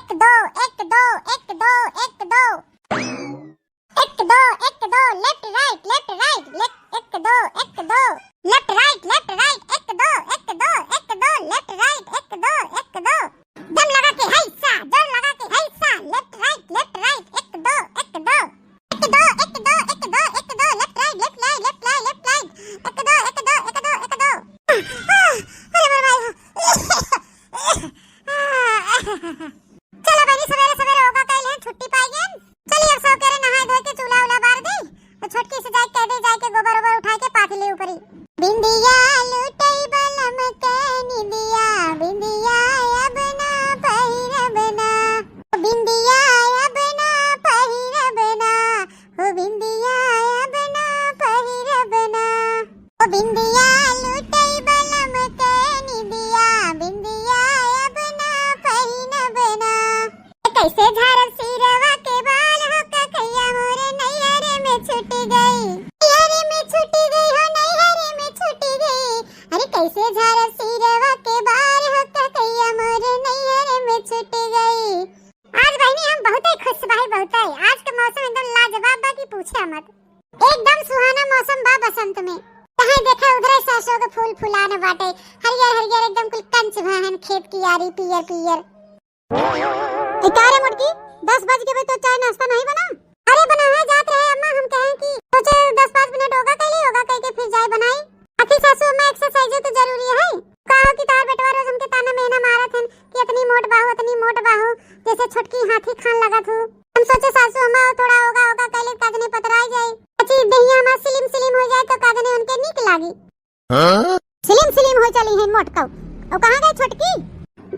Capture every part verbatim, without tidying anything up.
एक दो, एक दो, एक दो, एक दो। एक दो, एक दो, left right, left right, left, एक दो, एक दो। Left right, left right, एक दो, एक दो, एक दो, left right, एक दो, एक दो। दम लगा के है सा, जोर लगा के है सा, left right, left right, एक दो, एक दो। एक दो, एक दो, एक दो, एक दो, left right, left right, left right, left right। एक दो, एक दो, एक दो, एक दो। आह, अरे मोर माई हो। चला बहिनी, सबेरे सबेरे योगा कइ लेहेन, छुट्टी पाइ गएन। चली अब सब केरे नहाए धोए के चूल्हा उल्हा बार दी, तो छोटकी से जाए कह दे, जाए के गोबर ओबर उठाए के पाथी ले ऊपरी। बिंदिया लूटई बलम के निंदिया, बिंदिया अब ना पहिरब ना, बिंदिया अब ना पहिरब ना, हो बिंदिया अब ना पहिरब ना। ओ बिंदिया लूटई बलम के निंदिया, बिंदिया अब ना पहिनब ना। कैसे झारब सिरवा के बाल हो, ककैया मोरे नैहरे में छूट गई, नैहरे में छूट गई हो, नैहरे में छूट गई। अरे कैसे झारब सिरवा के बाल हो, ककैया मोरे नैहरे में छूट गई। आज बहिनी हम बहुते खुश बाही, बहुते। आज के मौसम एकदम लाजवाब बा कि पूछा मत। एकदम सुहाना मौसम बा बसंत में। तहें देखा उधरे सरसों के फूल फुलान बाटे, हरियर हरियर एकदम कुल कंच भहन खेत कियारी पियर पियर। ए, का रे मोटकी, दस बज गए तो चाय नाश्ता नहीं बना? अरे बनावे जात रहे अम्मा, हम कहें कि सोचे दस पाँच मिनट योगा कर ली, योगा करके फिर जाए बनाई। आखिर सासू अम्मा एक्सरसाइजो तो जरूरी है। का हो कि तार बेटवा रोज हमके ताना मेहना मारत हन कि इतनी मोट बाहू, इतनी मोट बाहू, जैसे छोटकी हाथी खान लगत हूँ। हम सोचे सासू अम्मा थोड़ा होगा होगा कैले काजने पतराई जाए, अच्छी देहिया हमार स्लिम स्लिम हो जाए तो काजने उनके नीक लागी। हाँ? स्लिम स्लिम हो चली हैं मोटकऊ। और कहाँ गई छोटकी?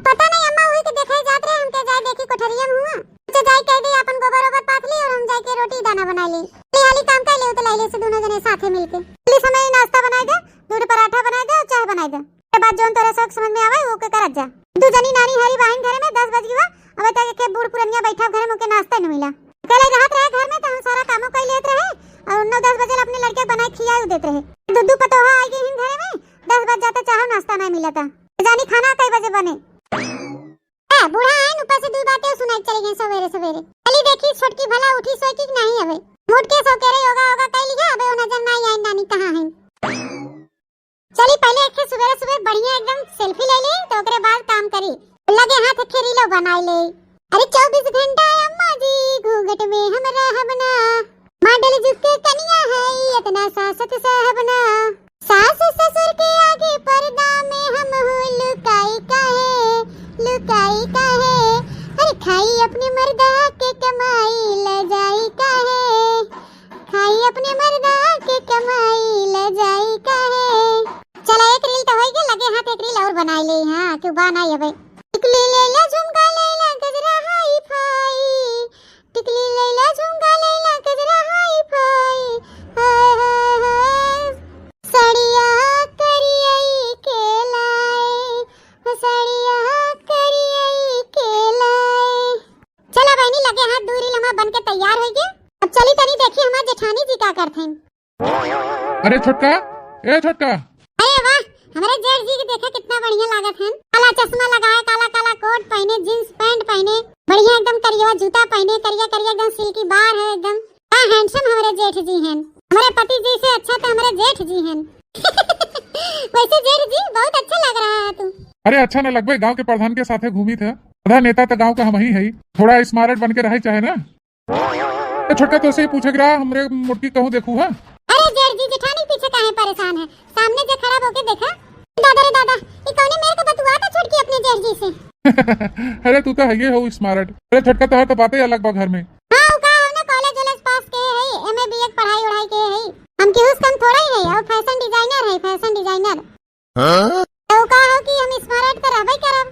पता नहीं अम्मा, वही के देखे जात रहे, हमके जाए देखी कोठरिया में हुआ। अच्छा जाए कह दे अपन गोबर ओबर पाथ ली और हम जाए के रोटी दाना बनाई ली। ले हाली काम कर ले तो लाइले से दोनों जने साथे मिलके। ले समय नाश्ता बनाई दे, दूध पराठा बनाई दे और चाय बनाई दे। के बाद जौन तोरे शौक समझ में आवे, वो के करत जा। दू जनी नारी हरी बहिन घरे में, दस बज गवा, अबे तक के बूढ़ पुरनिया बैठा घरे में, ओके नाश्ता न मिला। अकेले रहत रहे घर में, तो हम सारा कामों कई लेत रहे और नौ दस बजे अपने लड़के बनाए खियाई देत रहे। दू दू पतोहा आई गई हिन घरे में, दस बज जाता, चाहो नाश्ता नहीं मिला था। जानी खाना कई बजे बने? ए, बूढ़ा है, ऊपर से दू बातें सुनाई चली गई सवेरे सवेरे। चली देखी छोटकी भला उठी सोई कि नहीं अबे। मोटके सो के रे योगा योगा कई लिया, अबे वो नजर नहीं आई नानी कहाँ है। चली पहले एक ठे सुबेरे सुबेरे बढ़िया एकदम सेल्फी ले ले, तो ओकरे बाद काम करी। लगे हाथ एक ठे रीलो बनाई ले। अरे चौबीस घंटा अम्मा जी घूंघट में हम रहब ना, मॉडल जुग के कनिया है इतना सासत सहब ना। सास ससुर के आगे पर्दा में हम हो लुकाई काहे, लुकाई काहे। अरे खाई अपने मर्दा के कमाई ले जाई काहे। खाई अपने मर्दा के कमाई ले जाई काहे। चला एक रील तो होई गई, लगे हाथ एक रील और बनाई ले। हाँ, क्यों बनाई अबे? टिकली ले ला, झुमका ले ला, गजरा हाई फाई। टिकली ले ला, झुमका ले ला, गजरा हाई फाई। हाय, हाय, हाय। सड़िया करियई के लाए, सड़िया करियई के लाए। चला बहिनी, लगे हाथ दू रील हमार बन के तैयार होई गए। अब चली तनी देखी हमार जेठानी जी का करत हईन। अरे छोटका, ए छोटका। अरे वाह, हमरे जेठ जी के देखा कितना बढ़िया लागत हन। काला चश्मा लगाए, काला काला कोट पहने, जींस पैंट पहने, बढ़िया एकदम करिया जूता पहने, करिया करिया एकदम सिल्की बार है एकदम। का हैंडसम हमरे जेठ जी हन। हमरे पति जी से अच्छा तो हमरे जेठ जी हन। वैसे जेठ जी बहुत अच्छा लग रहा है तू। अरे अच्छा न लगबे, गांव के प्रधान के साथे घूमी थे। आधा नेता तो गांव का हम ही है, थोड़ा स्मार्ट बन के रहे चाहे ना। ए छोटका, तोसे ही पूछे के रहा, हमरे मोटकी कहूँ देखू, हाँ? अरे जेठ जी, जेठानी पीछे काहे परेशान है? सामने जे खड़ा होके देखा। दादा रे दादा, ई कौने मेर के बतुआ था छोटकी अपने जेठ जी से? अरे तू तो है ये हो स्मार्ट। अरे छोटका, तोहार तो बातें अलग बा घर में। हाँ, उ का हो ना, कॉलेज वॉलेज पास के है, एमए बीए के पढ़ाई उढ़ाई के है। हम केहू से कम थोड़ा ही है, और फैशन डिजाइनर है, फैशन डिजाइनर। हाँ? तो का हो कि हम स्मार्ट तो रहबे करब।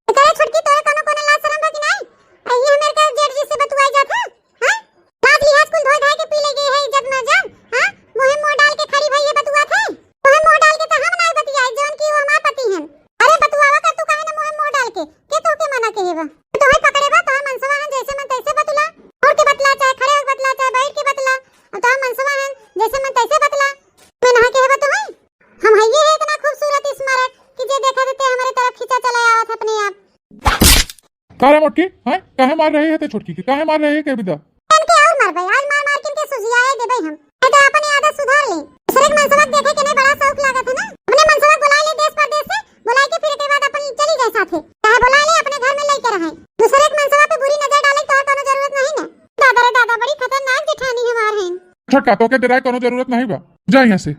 तो करे छोटकी, तोरे कोनो कोनो लाज शरम बा कि नहीं? आ ये हमें का जेठ जी से बतुआई जात है? हाँ? लाज लिहाज कुल धोए धाए के पी ले गए है, इज्जत मर्यादा। हाँ? मुँहे मुँह डाल के खड़ी भई है बतुआत है। मुँहे मुँह डाल के तो हम नहीं बतियाई, जौन की वो हमार पति हैं। अरे बतुआवा कर तू काहे ना मुँहे मुँह डाल के? के तो के मना के बा? तो है पकड़े बा, तोहर मनसवा है जैसे मन तैसे छोटकी, हैं? काहे मार रही है ते छोटकी के? काहे मार रही है के बिदा? इनके और मारबे, आज मार मार के इनके सुझियाए देबे हम। नहीं तो अपने आदत सुधार ले। दूसरे के मनसवा देखे के नहीं बड़ा शौक लागत है ना? अपने मनसवा बुला ले देश परदेश से, बुला के फिर एकर बाद अपन चली जाए साथे। चाहे बुला ले अपने घर में लेके रहे। दूसरे के मनसवा पे बुरी नजर डाले तो और कोनो जरूरत नहीं ना। दादा रे दादा, बड़ी खतरनाक जेठानी हमार है। छोटका, तोके डेराए कोनो जरूरत नहीं बा, जा यहाँ से।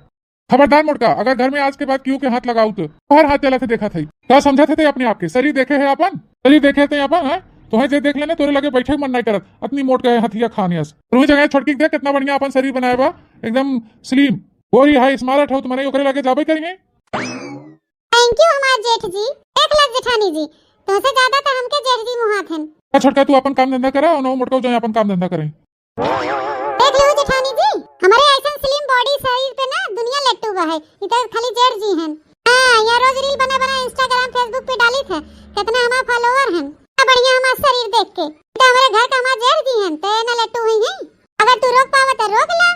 खबरदार मोटका, अगर घर में आज के बाद केहू के हाथ लगाऊ तो तोहर हाथ चलत है देखत है। का समझत है ते अपने आप के? शरीर देखे है अपन? शरीर देखे ते अपन, हैं? तोहे जे देख लेने, तोरे लगे बैठे मन नहीं करत। अतनी मोट के हथिया खाने अस। तोही जगह छोटकी के देख, कितना बढ़िया अपन शरीर बनाए बा, एकदम स्लिम। गोरी है, स्मार्ट हो, तुम्हारे ओकरे लगे जाबे करेंगे। थैंक यू हमार जेठ जी। देख ला जेठानी जी, तोहसे ज्यादा तो हमके जेठ जी मुहात हन। अच्छा छोटका, तू अपन काम धंधा करा, और मोटका जाए अपन काम धंधा करें। देख लो जेठानी जी, हमारे ऐसन स्लिम बॉडी शरीर पे ना दुनिया लट्टू बा है, इधर खाली जेठ जी हन। हाँ, यहाँ रोज रील बना बना Instagram, Facebook पे डाली थे, कितना हमार फॉलोअर हन। इतना बढ़िया हमार शरीर देख के, तो हमारे घर का हमार जेठ जी हन, तो ना लट्टू हुई है। अगर तू रोक पावा तो रोक ला।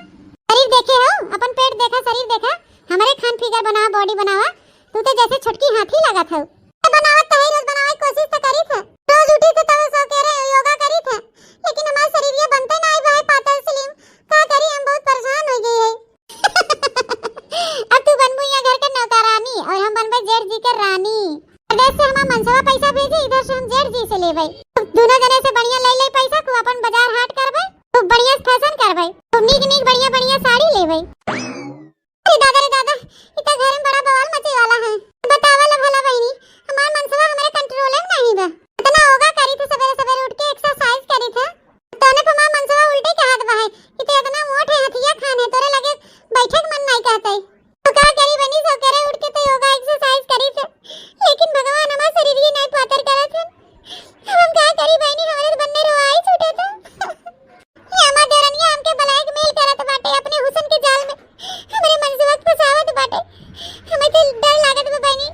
शरीर देखे हो, अपन पेट देखा, शरीर देखा, हमारे खान फिगर बनावा, बॉडी बनावा। तू तो जैसे छोटकी हाथी लागत हऊ। तो बनावत तो है, रोज बनावे कोशिश तो करी थे। रोज उठी थे तब सो के रे योगा करी थे, लेकिन हमार शरीर ये बनते ना आई भाई पातल स्लिम। का करी, हम बहुत परेशान हो गई है। अब तू बनबू यहाँ घर के नौकरानी और हम बनबे जेठ जी के रानी। परदेश से हमार मनसवा पैसा भेजी, इधर से हम जेठ जी से लेबे। दोनों जने से बढ़िया ले ले पैसा, खूब अपन बाजार हाट करबे, खूब बढ़िया फैशन करबे, खूब नीक नीक बढ़िया बढ़िया साड़ी लेबे। अरे दादा रे दादा, इ त घर में बड़ा बवाल मचे वाला है। बतावा ला भला बहिनी, हमार मनसवा हमरे कंट्रोल में नहीं बा। इतना योगा करी थे, सवेरे सवेरे उठ के एक्सरसाइज करी थे, तने पे हमार मनसवा उल्टे के हाथ बा है कि ते इतना मोट है, हथिया खान है, तोरे लगे बैठे के मन नहीं कहते। तो का करी बहिनी, सवेरे उठ के तो योगा एक्सरसाइज करी थे, लेकिन भगवान हमार शरीर ही नहीं पातर करत है। हम का करी बहिनी, हमरे तो बनने रोआई छूटे थे। ये हमार देवरनिया हमके ब्लैकमेल करत बाटे अपने हुसन के जाल में। हमरे मनसवा के फंसावत बाटे। हमें तो डर लागत बा बहिनी।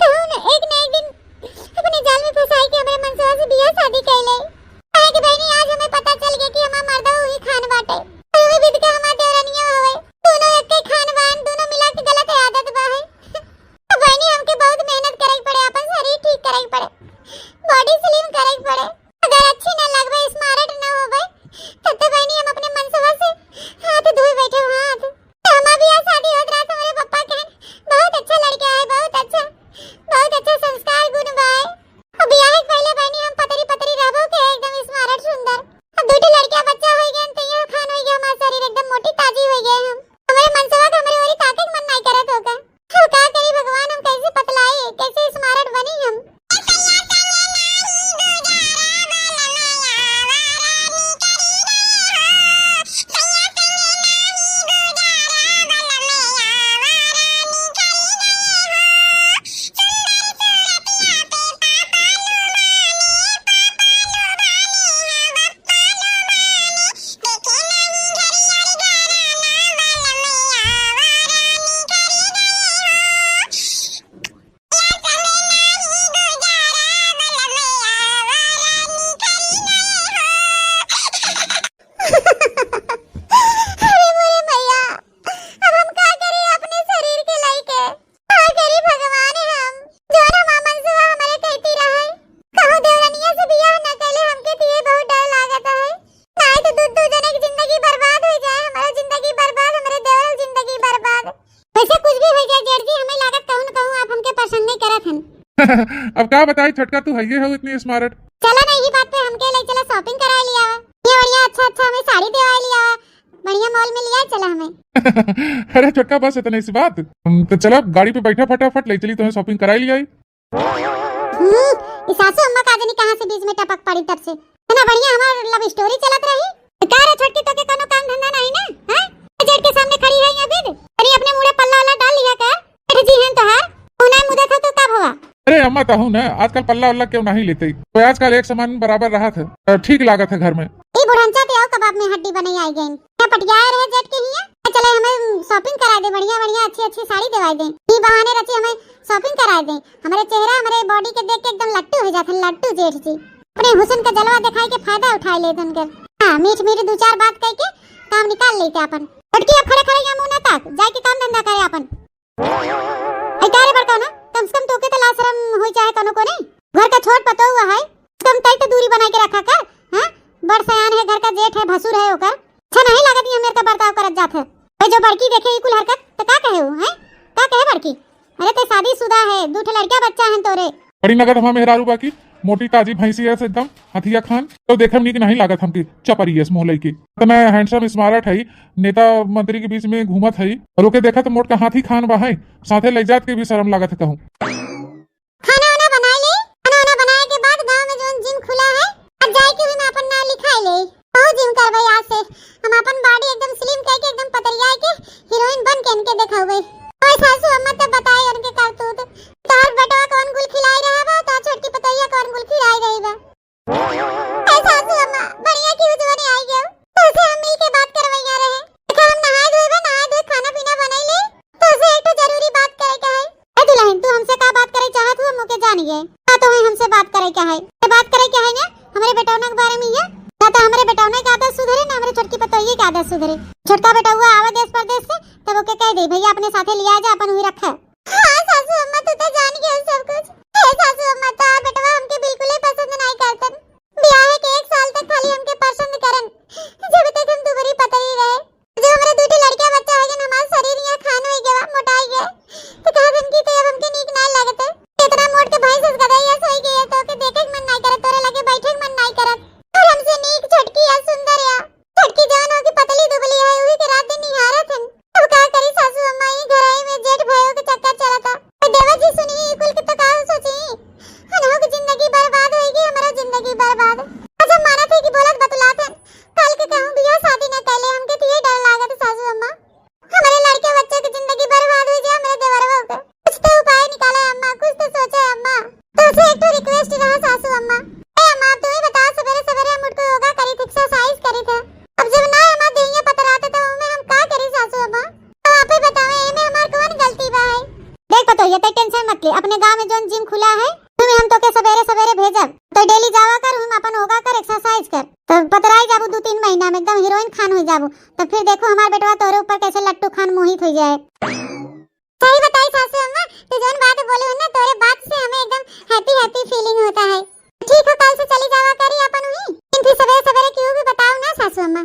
कहूँ न एक न एक दिन अपने जाल में फंसाई के हमरे मनसवा से बियाह शादी कर ले। काहे कि बहिनी आज हमें पता चल गया कि हमार मर्दवा वही खान बाटे। वही विध का हमार देवरनिया हवे। दोनों एक के खान बान, दोनों मिला के गलत आदत बा है। तो बहिनी हमके बहुत मेहनत करे के पड़े, अपन शरीर ठीक करे के पड़े, बॉडी स्लिम करे के पड़े। अगर अच्छी ना लगबे, स्मार्ट ना होबे, तब तो बहिनी हम अपने मनसवा से हाथ धोए बैठे हाथ। तो हमार बियाह शादी होत रहा तो हमरे पप्पा कहन, "बहुत अच्छा लड़का है, बहुत अच्छा, बहुत अच्छा संस्कार गुण बा है।" और बियाह के पहले बहिनी हम पतरी पतरी रहबो के एकदम स्मार्ट सुंदर। अब दो ठो लड़कियां बच्चा हो गए तो यह खान हो गया, हमार शरीर एकदम मोटी ताजी हो गए हम। हमरे मनसवा के हमरे ओरी ताके के मन नहीं करत होगा। हम का करी भगवान, हम कैसे पतलाई, कैसे स्मार्ट बनी हम? अरे मोरे मैया, अब हम का करी अपने शरीर के लइके? का करी भगवान हम, जौन हमार मनसवा हमरे कहती रहे। कहूँ देवरनिया से बियाह न कैले, हमके तो ये बहुत डर लागत है। नाहीं तो दू, दू जने की जिंदगी बर्बाद हो जाए, हमारा जिंदगी बर्बाद, हमरे देवर की जिंदगी बर्बाद। वैसे कुछ भी हो जाए जेठ जी, हमें लागत कहूँ न कहूँ आप हमके पसंद नहीं करत हन। अब का बताई छोटका, तू हइये हो इतनी स्मार्ट। चला ना, यही बात पे हमके ले चला, शॉपिंग कराए लिया, ये बढ़िया अच्छा अच्छा हमें साड़ी दिवाए लिया, बढ़िया मॉल में लिया चला हमें। अरे छोटका, बस इतने सी बात। हम तो चला, गाड़ी पे बैठा, फटाफट ले चली, तुम्हें शॉपिंग कराई लिया। हम्म, ई सासू अम्मा का जानी कहाँ से बीच में टपक पड़ी तब से। इतना बढ़िया हमार लव स्टोरी चलत रही। का रे छोटकी, तोके कोनो काम धंधा नहीं ना? हैं? जेठ के सामने खड़ी है अभी। अरे अपने मुड़े पल्ला वाला डाल लिया कर। अरे जी हैं तोहार। उन्हें मुँह देखो तो का भवा? अरे अम्मा, कहूँ ना, आजकल पल्ला वल्ला क्यों नहीं लेते? तो आजकल एक समान बराबर रहा था, तो ठीक लागत है घर में। ई बुढ़नचा ते आओ कबाब में हड्डी बने आई गई। क्या पटियाए रहे जेठ के हिया? चले हमें शॉपिंग करा दे, बढ़िया बढ़िया अच्छी अच्छी साड़ी दिवाई दे। ई बहाने रची हमें शॉपिंग करा दे। हमारे चेहरा, हमारे बॉडी के देख के एकदम लट्टू हो जाते हैं, लट्टू जेठ जी। अपने हुसन का जलवा दिखाई के फायदा उठाए लेते उनके। हाँ, मीठ मीठ दो चार बात कह के काम निकाल लेते अपन। छोटकी अब खड़े खड़े यहाँ मुँह ना ताक, जाए के काम धंधा करे अपन। ऐ का रे बड़का ना, कम से कम तोके तो लाज शरम होई चाहे कनो को नहीं। घर का छोट पतोह हुआ है, तुम तई तो दूरी बनाए के रखा कर, हैं? बड़ सयान है, घर का जेठ है, भसुर है ओकर। अच्छा नहीं लागत ये मेरे का बर्ताव करत जात है। ए, जो बड़की देखे ई कुल हरकत, त का कहे हो, हैं? का कहे बड़की? अरे, ते शादीशुदा है, दू ठे लड़का बच्चा हैं तोरे। बड़ी नगद हमार मेहरारू बाकी, मोटी ताजी भैंसी है से एकदम हथिया खान। तो देखम नीक नहीं लागत हमके, चपरी है मुँह लइके। इतना handsome smart है, नेता मंत्री के बीच में घूमत है, और ओके देखा तो मोट का हाथी खान बा है, साथे ले जात के भी शर्म लागत है कहूँ। खाना वाना बनाए ले, खाना वाना बनाए के बाद गाँव में जौन gym खुला है, आज जाए के ओही में अपन नाम लिखाए ले। बहुत gym करबे आज से, हम अपन body एकदम slim करके, एकदम पतरियाए के हीरोइन बन के इनके देखाउबे। ओए सासू अम्मा तब बताए उनके करतूत, तोहर बेटवा कौन गुल खिलाई रहा बा, तोहर छोटकी पतोहिया कौन गुल खिलाई रही बा। ए सासू अम्मा, बढ़िया की उजवनी आई गयो। तोसे हम मिल के बात करवैया रहे। देखा, हम नहाए धोए बा, नहाए धोए खाना पीना बनाई ले। तोसे एक ठो जरूरी बात करे के है। ए दुल्हन, तू हमसे का बात करे चाहत हो, मुके जान गए। का तो है हमसे बात करे के है? तो बात करे के है ना, हमरे बेटौना के बारे में ये। ना तो हमरे बेटौना के आदत सुधरे, ना हमरे छोटकी पतोहिए के आदत सुधरे। छोटका बेटौआ आवे देश परदेश से, तब ओके कह दे, "भैया अपने साथे लिया जा, अपन वही रखे।" हाँ सासू अम्मा, तू तो जान गए सब कुछ। ए सासू अम्मा, तोहार बेटवा हमके बिल्कुले पसंद नाई करतन। बियाहे के एक साल तक खाली हमके पसंद करन, जब तक हम दुबरी पतरी रहे। जब हमरे दू ठे लड़का बच्चा हो गए, हमार शरीर यहाँ खान हो गया, मोटाई गए, तो कहा दिन की तो अब हमके नीक नाई लगते। इतना मोट के भैंस अस गदई अस होई गई है, तो ओके देखे के मन नाई करत, तोरे लगे बैठे के मन नाई करत। और हमसे नीक छोटकी या सुंदर या छोटकी जवन हो कि पतली दुबली है, उही के रात दिन निहारत हन। अब का करी सासू अम्मा, ई घरई में जेठ भयो के चक्कर चलता। तो देवर जी सुनी, ई कुल के तो का सोची? हनहु की जिंदगी बर्बाद होई गई, हमारा जिंदगी बर्बाद। अच्छा मानत है कि बोलत बतुलात हन, कल के कहूँ बियाह शादी न कैले, हमके तो ये डर लागत सासू अम्मा, हमारे लड़के बच्चे की जिंदगी बर्बाद हो जाए, हमारे देवरवा के। कुछ तो उपाय निकाले अम्मा, कुछ तो सोचे अम्मा। तोसे एक ठो request रहा सासू अम्मा। ए अम्मा, अब तू ही बताओ, सवेरे सवेरे हम उठ के योगा करी थे, exercise करी थे। अब जब ना हमार देहिया पतराते तो ओमे हम का करी सासू अम्मा? अब आप ही बताओ, एमे हमार कौन गलती बा है? देख पतोहिया, तै tension मत ले, अपने गाँव में जौन gym खुला है, ओमे हम तोके सवेरे सवेरे भेजब। तो daily जावा कर, ओमे अपन योगा कर, exercise कर, तो पतराई जाबू दू तीन महीना में, एकदम हीरोइन खान हो जाबू। तो फिर देखो हमार बेटवा तोरे ऊपर कैसे लट्टू खान मोहित हो जाए। सही बताई सासू अम्मा, तू जौन बात बोले हो ना, तोरे बात से हमें एकदम happy happy feeling होता है। ठीक हो, कल से चली जावा करी अपन हुई, लेकिन फिर सवेरे सवेरे क्यों भी बताओ ना सासू अम्मा,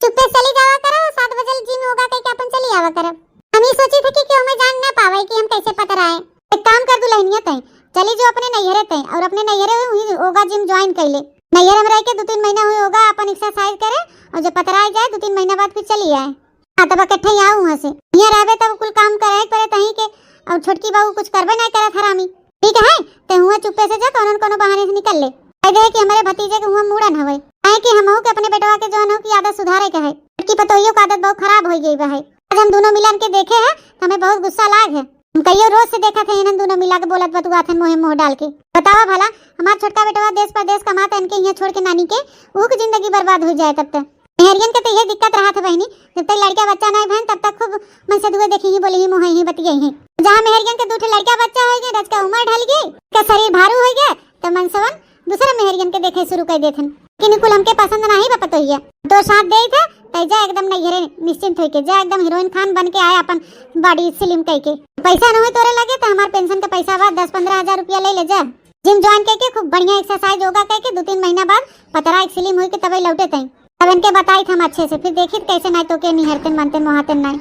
चुप्पे चली जावा करो, सात बजे gym योगा करके अपन चली आवा करब। हम ये सोची थे कि केहू में जान ना पावे कि हम कैसे पतराए। एक काम कर दुल्हनिया तय, चली जो अपने नैहरे तय, और अपने नैहरे हुई योगा gym join कर ले। नैहर में रह के दो तीन महीना हुई योगा अपन exercise करे, और जब पतराए जाए दो तीन महीना बाद फिर चली आए। हाँ, तब इकट्ठे ही आओ वहाँ से। यहाँ रहबे तब कुल काम करे के पड़े तहीं के, और छोटकी बहू कुछ करबे नहीं करत हरामी। ठीक है, ते हुआ चुप्पे से जा, कौनो न कौनो बहाने से निकल ले। कह दे कि हमारे भतीजे के हुआ मूड़न हवे, काहे कि हमहू के अपने बेटवा के जौन हो की आदत सुधारे के है। छोटकी पतोहियो के आदत बहुत खराब हो गई बा है। आज हम दोनों मिलन के देखे हैं, तो हमें बहुत गुस्सा लाग है। हम कहियो रोज से देखत है इन्हन दोनों मिला के बोलत बतुआत है, मुँहे मुँह डाल के। बतावा भला, हमार छोटका बेटवा देश परदेश कमात है, इनके यहाँ छोड़ के नानी के, ऊ के जिंदगी बर्बाद हो जाए तब तक। मेहरियन के तो ये दिक्कत रहत है बहिनी, जब तक लड़का बच्चा नहीं भैन तब तक खूब मन से दुए देखी ही, बोली ही, मुँह ही, बतिये ही। जहाँ मेहरियन के दू ठे लड़का बच्चा हो गए, रच का उम्र ढल गई, का शरीर भारू हो गया, तो मन सवन दूसरा मेहरियन के देखे शुरू कर देथन। लेकिन कुल हमके पसंद नहीं बा पतोहिया। तो साथ दे थे, तै जा एकदम नैहरे निश्चिंत होके जा, एकदम हीरोइन खान बन के आए, अपन body slim करके। पैसा न होए तोरे लगे तो हमार pension का पैसा बा, दस पन्द्रह हजार रुपया ले ले जा। Gym join करके खूब बढ़िया exercise योगा करके दो तीन महीना बाद पतरा एक slim होई के तबे लौटे तई। तब इनके बताई हम अच्छे से, फिर देखी कैसे नहीं तो के निहरते मानते मोहाते नहीं।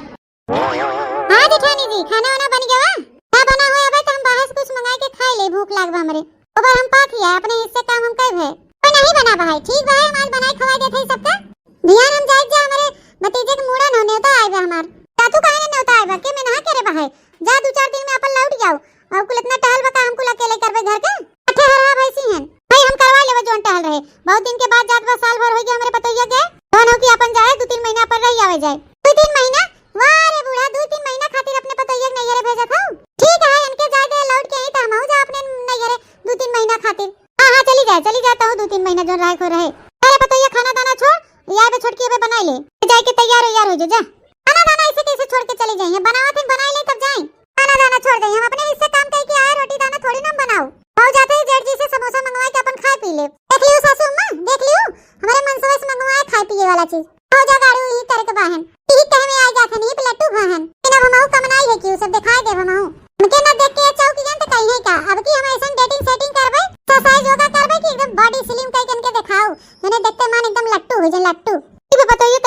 हाँ जेठानी जी, खाना वाना बन गया? ना बना हो अबे तो हम बाहर से कुछ मंगाई के खाई ले, भूख लाग बा हमरे। ओबर हम पात ही है, अपने हिस्से काम हम कइब है। तो नहीं बना बा है, ठीक बा है, हम आज बनाई खवाई देते ही सबका। ध्यान हम जाए जा हमरे भतीजे के मूड़ा न नेवता आए बा हमार। ता तू काहे ने नेवता आए बा? के में नहा के रे बा है? जा दो चार दिन में अपन लौट जाओ। और कुल इतना टहल बा का हम कुल अकेले करबे घर के? अठे हरहा भैंसी हन। भाई हम करवा लेबे जौन टहल रहे। बहुत दिन के बाद जात बा, साल भर हो गया हमरे पतोहिया के। जौन हो कि अपन जाए दो तीन महीना पर रही आवे जाए। दो तीन महीना? वाह रे बूढ़ा, दो तीन महीना खातिर अपने पतोहिया के नैहरे भेजत हौ? ठीक है, इनके जाए दे, लौट के आई त हमहू जा अपने नैहरे दो तीन महीना खातिर। हाँ, हाँ, चली जाए, चली जाए, तहु दो तीन महीना जौन रहे को रहे। अरे पतोहिया, खाना दाना छोड़, या बे छोटकी अबे बनाई ले। जाए के तैयार हो, यार हो जो, जा। खाना दाना ऐसे कैसे छोड़ के चली जाइए? बनावत है, बनाई ले तब जाए। खाना दाना छोड़ दे, हम अपने हिस्से काम करके आए, रोटी दाना थोड़ी ना हम बनाओ। भाव जाते ही जेठ जी से समोसा मंगवा के अपन खाए पी ले। देख लियो सासू अम्मा, देख लियो, हमारे मनसवा से मंगवाए खाए पिए वाला चीज। भाव जा गाड़ू यही तरह के बाहन। यही कहे में आ जात है, नहीं लट्टू भाहन। लेकिन अब हमहू कमनाई है कि उ सब दिखाई दे हमहू। हमके ना देख के ये चौक जान त कहीं है का? अब की हम ऐसन dating setting करबे, exercise योगा करबे कि एकदम body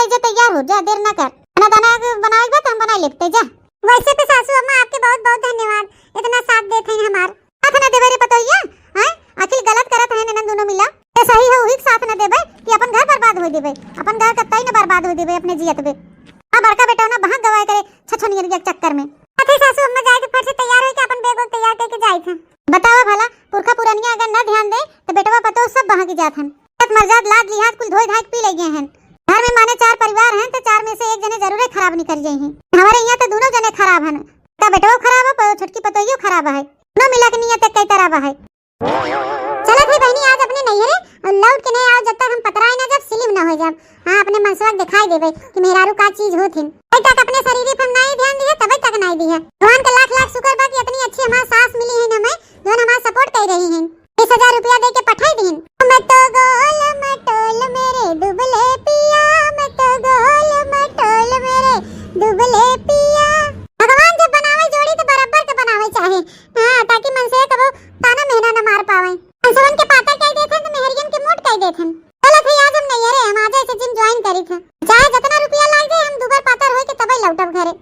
जा तैयार हो जा, देर ना कर। खाना दाना के बनावे के बाद हम बनाई लेते जा। वैसे तो सासू अम्मा आपके बहुत बहुत धन्यवाद, इतना साथ देते हैं हमार। साथ ना देबे रे पतोहिया, हैं? आखिर गलत करत हैं ननद दोनों मिला। तो सही है, वही के साथ ना देबे कि अपन घर बर्बाद हो देबे, अपन घर कतई ना बर्बाद हो देबे अपने जियत बे। आ बड़का बेटा ना बहक गवाए करे छछनियरिया के चक्कर में। अथे सासू अम्मा जाए के फट से तैयार होके अपन बैग वैग तैयार करके जाइत हैं। बतावा भला, पुरखा पुरनिया अगर ना ध्यान दे तो बेटवा पतोह सब बहक जात हन। इज्जत मर्याद लाज लिहाज कुल धोए धाए के पी ले गए हैं। घर में माने चार परिवार हैं तो चार में से एक जने जरूरे खराब निकल जाई हैं। हमारे यहाँ तो दोनों जने खराब हन, का बेटवा खराब है, प-, छोटकी पतोहियो खराब है, दोनों मिला के नियत एक कई तरह है। चलत है बहनी आज अपने नैहरे और लौट के नहीं आओ जब तक हम पतराए ना जब स्लिम ना हो जाब। हाँ, अपने मनसवा के दिखाई देबे कि मेहरारू का चीज होत हिन। तब तक अपने शरीर पर नहीं ध्यान दिए, तब तक नहीं दिए। भगवान के लाख लाख शुक्र बा कि इतनी अच्छी हमार सास मिली है हमें, जौन हमार सपोर्ट कर रही हैं। बीस हजार रुपया दे के पठाई दीन। मैं तो गोल मटोल मेरे दुबले पिया, मैं तो गोल मटोल मेरे दुबले पिया। भगवान जब बनावे जोड़ी तो बराबर के बनावे चाहे, हाँ, ताकि मनसेवा कबो ताना मेहना न मार पावे। मनसेवन के पातर कह देथन तो मेहरियन के मोट कह देथन। चलत है आज हम नैहरे, हम आज से जिम ज्वाइन करी थे, चाहे जितना रुपया लाग जाए हम दुबर पातर होए के तबे लौटब घरे।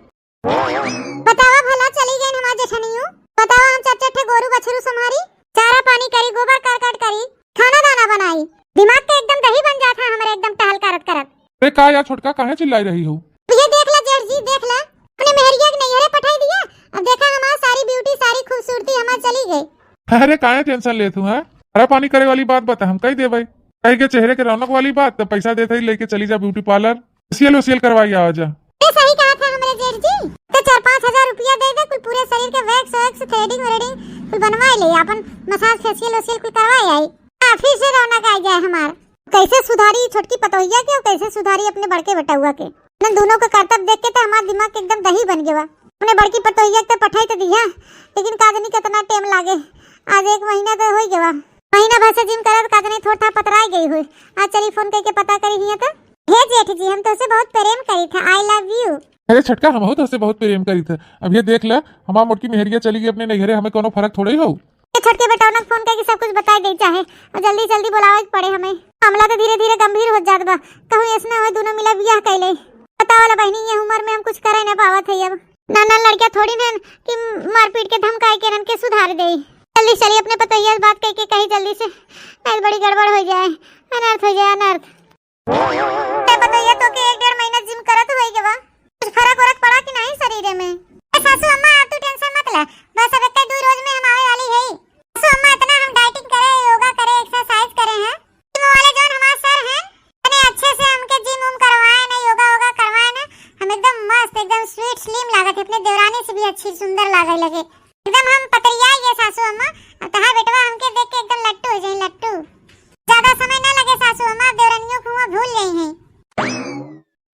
बतावा भला चली गई हमार जेठनियो। बतावा हम चार चार ठे गोरू बछरू संभारी, चारा पानी करी, गोबर कर काट करी, खाना दाना बनाई। दिमाग तो एकदम दही बन जात है हमरे एकदम टहल करत करत। अरे का यार छोटका काहे चिल्लाई रही हो? ये देख ला जेठ जी, देख ला, अपने मेहरिया के नैहरे पठाई दिया। अब देखा हमार सारी ब्यूटी, सारी खूबसूरती हमार चली गई। अरे काहे टेंशन लेत हूँ, हैं? चारा पानी करे वाली बात बता, हम कही देबे। कही के चेहरे के रौनक वाली बात, तो पैसा देते ही लेके चली जा ब्यूटी पार्लर। फेशियल वेशियल करवाई आवा जा। ए, सही कहा था हमरे जेठ जी। तो चार पाँच हजार रुपया दे दे, कुल पूरे शरीर के वैक्स वैक्स, थ्रेडिंग व्रेडिंग कुल बनवाई ले, अपन मसाज फेशियल वेशियल कुल करवाई आई। हाँ, फिर से रौनक आ जाए हमार। कैसे सुधारी छोटकी पतोहिया के और कैसे सुधारी अपने बड़के बेटउआ के। इन दोनों के करतब देख के तो हमार दिमाग एकदम दही बन गवा। अपने बड़की पतोहिया के तो पठाई तो दिया, लेकिन का जानी कितना टाइम लागे। आज एक महीना तो हो गवा, महीना भर से जिम करत का जानी थोड़ा था पतराई गई हुई। आज चली फोन करके पता करी हिया तो। हे जेठ जी, हम तोसे बहुत प्रेम करी थे, I love you। अरे छोटका, हमहू तोसे बहुत प्रेम करी थे। अब ये देख ले, हमार मोटकी मेहरिया चली गई अपने नैहरे, हमें कोनो फर्क थोड़े ही हो। ये छोटके बेटौना के फोन करके सब कुछ बताई दे चाहे, और जल्दी जल्दी बुलावे के पड़े हमें। मामला तो धीरे धीरे गंभीर हो जात बा, कहूँ ऐसना हो दोनों मिला बियाह कैले। बताओ ला बहनी, ये उम्र में हम कुछ करे ना पावत है अब। ना ना लड़कियां थोड़ी न कि मारपीट के धमकाई के इनन के सुधार दे। जल्दी चली अपने पतोहिया से बात करके कही जल्दी से, नहीं तो बड़ी गड़बड़ हो जाए, अनर्थ हो जाए, अनर्थ। ते पतोहिया, तो के एक डेढ़ महीना जिम करत होई गवा, कुछ फर्क वरक पड़ा कि नहीं शरीर में? ए सासू अम्मा, आप तू टेंशन मत ले, बस अब एक दो रोज में हम आवे वाली है। सासू अम्मा, इतना हम डाइटिंग करे, योगा करे, एक्सरसाइज करे हैं, जिम वाले जौन हमारे सर हैं, इतने अच्छे से हमके जिम उम करवाए ना, योगा वोगा करवाए ना, हम एकदम मस्त, एकदम स्वीट स्लिम लागत है, अपने देवरानी से भी अच्छी सुंदर लागे लगे। एकदम हम पतरिया ये सासू अम्मा, अब तहार बेटवा हमके देख के एकदम लट्टू हो जाई, लट्टू। ज्यादा समय ना लगे सासू अम्मा, अब देवरनियों को हुआ भूल गई हैं।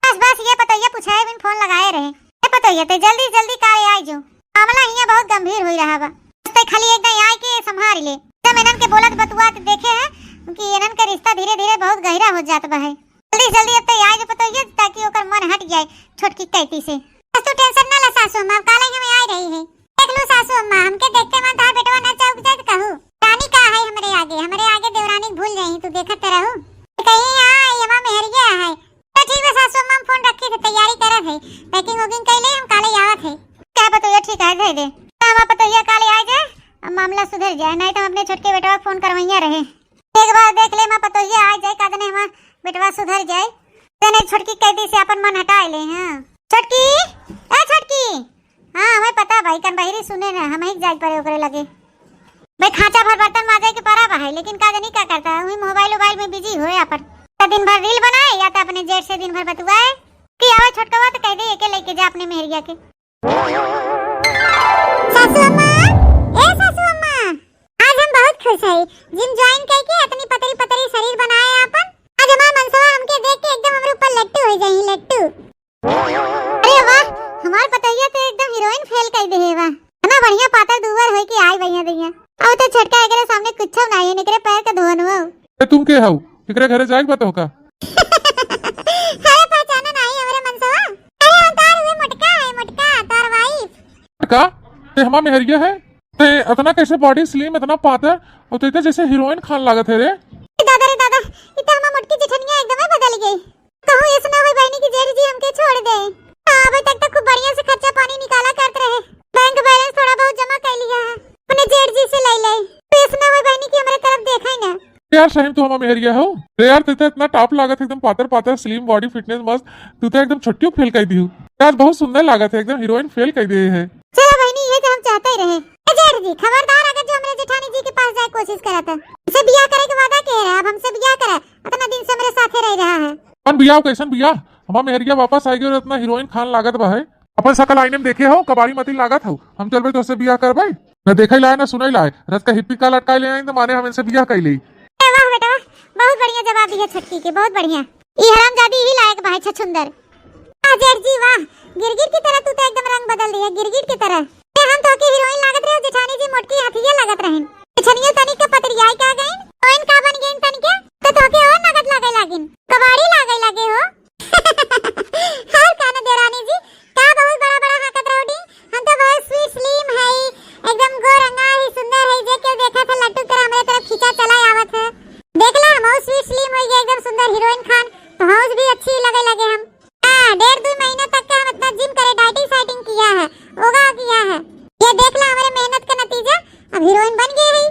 बस बस, ये पतोहिया पुछाए बिन फोन लगाए रहे। ए पतोहिया, ते जल्दी जल्दी काले आई जो, मामला हिया बहुत गंभीर होई रहा बा। बस ते खाली एक दाई आई के संभाल ले। जब इनन के बोलत बतुआत देखे हैं कि इनन के रिश्ता धीरे धीरे बहुत गहरा हो जात बा है। जल्दी जल्दी अब ते आई जो पतोहिया, ताकि ओकर मन हट जाए छोटकी कैती से। बस तू टेंशन ना ले सासू अम्मा, अब काले हम आई रही है। देख लू सासू अम्मा, हमके देखते मन तहार बेटवा ना चौक जाए तो कहू, रानी का है हमरे आगे, हमरे आगे देवरानी के भूल जाई, तू देखत तो रहू। कहीं हाँ, ये हमार मेहरिया है। तो ठीक बा सासू अम्मा, हम फोन रखी थे, तैयारी करत है, पैकिंग वैकिंग कर ले, हम काले आवत है। क्या पता ये ठीक है, दे दे। तो हमार पतोहिया काले आ जाए, अब मामला सुधर जाए, नहीं तो हम अपने छोटके बेटवा के फोन करवैया रहे। एक बार देख ले, हमार पतोहिया आ जाए, का जाने हमार बेटवा सुधर जाए। तने छोटकी कैदी से अपन मन हटा ले। हाँ छोटकी, ए छोटकी। हाँ, हमें पता भाई, कन बहिरी सुने ना, हम ही जाए पड़े ओकरे लगे। भाई खांचा भर बर्तन माजे के परा बा है, लेकिन का जानी का करता है, वही मोबाइल वोबाइल में बिजी होए अपन। तो दिन भर रील बनाए या तो अपने जेठ से दिन भर बतुआए कि आवे छोटकवा तो कह दे एके लेके जा अपने मेहरिया के। सासू अम्मा, ए सासू अम्मा, आज हम बहुत खुश है। जिम ज्वाइन करके इतनी पतली पतली शरीर बनाए आपन। आज हमार मनसवा हमके देख के एकदम हमरे ऊपर लट्टू हो जाई, लट्टू। अरे वाह, हमार पतोहिया तो एकदम हीरोइन फेल कर दे है वाह। इतना बढ़िया पातर दुबर होई के आई भैया दैया। अब तो छोटका एकरे सामने कुछ ना है, एकरे पैर का धोन हुआ। ए, तुम के हऊ? एकरे घरे जाए के बा तोहका? अरे पहचाना नहीं हमरे मनसवा। अरे वो तार हुए मोटका है, मोटका, तार वाइफ। का? ते हमार मेहरिया है? ते इतना कैसे बॉडी स्लिम, इतना पातर, और ते इतना जैसे हीरोइन खान लागत है रे। ए दादा रे दादा, ई तो हमार मोटकी जेठनिया एकदम बदल गई। कहूँ ऐसा ना होई बहनी कि जी हमके छोड़ दे। हाँ, अबे तक तो खूब बढ़िया से खर्चा पानी निकाला करत रहे, बैंक बैलेंस थोड़ा बहुत जमा कर लिया है, अपने जेठ जी से ले ले। तो ऐसा ना हो बहनी कि हमारे तरफ देखा ही ना। यार सही में तू हमार मेहरिया हो। अरे यार, तू तो इतना टॉप लागत है, एकदम पातर पातर, स्लिम बॉडी, फिटनेस मस्त। तू तो एकदम छोटियो फेल कर दिहू। यार बहुत सुंदर लागत है, एकदम हीरोइन फेल कर दिए है। चला बहनी, ये तो हम चाहते ही रहे। ए जेठ जी, खबरदार अगर जो हमरे जेठानी जी के पास जाए कोशिश करत है। हमसे बियाह करे के वादा के रहा, अब हमसे बियाह करे, इतना दिन से हमरे साथे रह रहा है। कौन बियाह, कैसन बियाह? हमार मेहरिया वापस आएगी और इतना हीरोइन खान लागत बा है। अपन सकल आईने में देखे हो, कबाड़ी मती लागत हो। हम चलबे तो उससे बियाह करबे? न देखे लाए, न सुने लाए। रस का हिप्पी का लटकाए ले आई, तो माने हम इनसे बियाह कर ले। ए वाह बेटा वाह, बहुत बढ़िया जवाब दिया छोटकी के, बहुत बढ़िया। ई हरामजादी ही लायक बा है छछुंदर। वाह जेठ जी वाह, गिरगिट की तरह तू तो एकदम रंग बदल दिया, गिरगिट की तरह। ए हम तो के हीरोइन लागत रहे, जेठानी जी मोटकी हथिया लागत रहन। छनियो तनिक के पतरियाई का गइन, हीरोइन का बन गइन तनिक के, तो तोके और नगद लागे लागिन, कबाड़ी लागे लागे हो। और का न देवरानी जी, का बहुत बड़ा बड़ा हाकत रहोडी, हम तो बहुत स्वीट स्लिम है, एकदम गोरंगा है, सुंदर है, जे केहू देखत है लट्टू तरह हमरे तरफ खींचा चला आवत है। देख ला, हम स्वीट स्लिम हो गए, एकदम सुंदर हीरोइन खान, तो हौस भी अच्छी लगे लगे हम। हाँ, डेढ़ दो महीना तक का हम इतना जिम करे, डाइटिंग साइटिंग किया है, योगा किया है। ये देख ला हमारे मेहनत का नतीजा, अब हीरोइन बन गई है।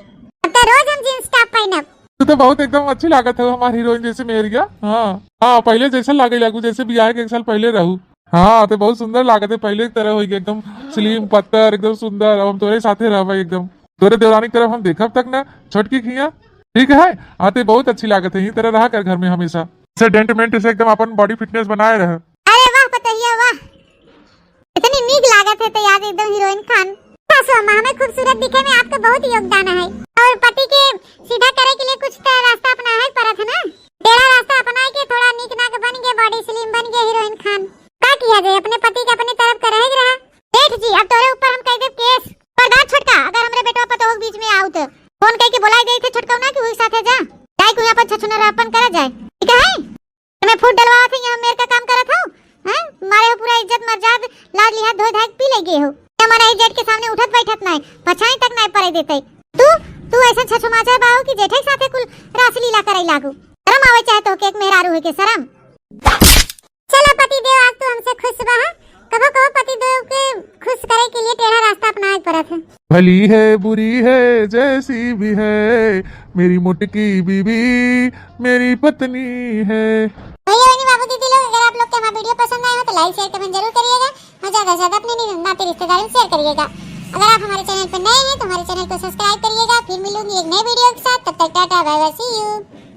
अब तो रोज हम जींस टॉप पहनब। तू तो बहुत एकदम अच्छी लागत है हमार हीरोइन जैसे मेहरिया। हाँ, हाँ, पहले जैसे लागे लागू, जैसे बियाह के एक साल पहले रहू। हाँ, तो बहुत सुंदर लागत है, पहले की तरह होई गई, एकदम स्लिम पत्तर, एकदम सुंदर। अब हम तोरे साथे रहबे एकदम। तोरे देवरानी की तरफ हम देखब तक ना, छोटकी खिया। ठीक है, हाँ, ते बहुत अच्छी लागत है, यही तरह रहा कर घर में हमेशा। से डेंट मेंट से एकदम अपन बॉडी फिटनेस बनाए रहे। अरे वाह पतोहिया वाह, इतनी नीक लागत है तो यार एकदम हीरोइन खान। सासू अम्मा, हमें खूबसूरत दिखे में आपका बहुत योगदान है। और पति के सीधा करे के लिए कुछ तो रास्ता अपनाए के पड़त है ना। टेढ़ा रास्ता अपनाए के थोड़ा नीक नाक बन के, बॉडी स्लिम बन के हीरोइन खान। का किया जाए, अपने पति के अपनी तरफ का रहे के रहा। जेठ जी, अब तोरे ऊपर हम कह देब केस। खबरदार छोटका, अगर हमरे बेटवा पतोह के बीच में आऊ तो फोन कह के बुलाई देई थे छोटका ना कि वही साथे जा। जाए कोई अपन छछुनर अपन करा जाए। ठीक है? मैं फूट डलवावत है, यहाँ मेर का काम करत हो? हैं? मारे हो पूरा इज्जत मर्याद लाज लिहाज धोए धाए के पी ले गए हो। जमाना इज्जत के सामने उठत बैठत नाय, पछाई तक नाय पड़े देते। तू, तू ऐसा छछुमाचा बाहू कि जेठे के साथे कुल रासलीला करे लागू। शर्म आवे चाहे तो के एक मेहरारू है के शर्म। चला पति देव, आज तू हमसे खुश बा, हाँ? कबो कबो पति देव के खुश करे के लिए टेढ़ा रास्ता अपनाए के पड़त है। भली है बुरी है जैसी भी है, मेरी मोटकी बीबी मेरी पत्नी है। भैया बहनी बाबू दीदी लोग, अगर आप लोग के हमारा वीडियो पसंद आया हो तो लाइक शेयर कमेंट जरूर करिएगा और ज्यादा से ज्यादा अपने नि-, नाते रिश्तेदारों में शेयर करिएगा। अगर आप हमारे चैनल पर नए हैं तो हमारे चैनल को सब्सक्राइब करिएगा। फिर मिलूंगी एक नए वीडियो के साथ, तब तक टाटा बाय बाय, सी यू।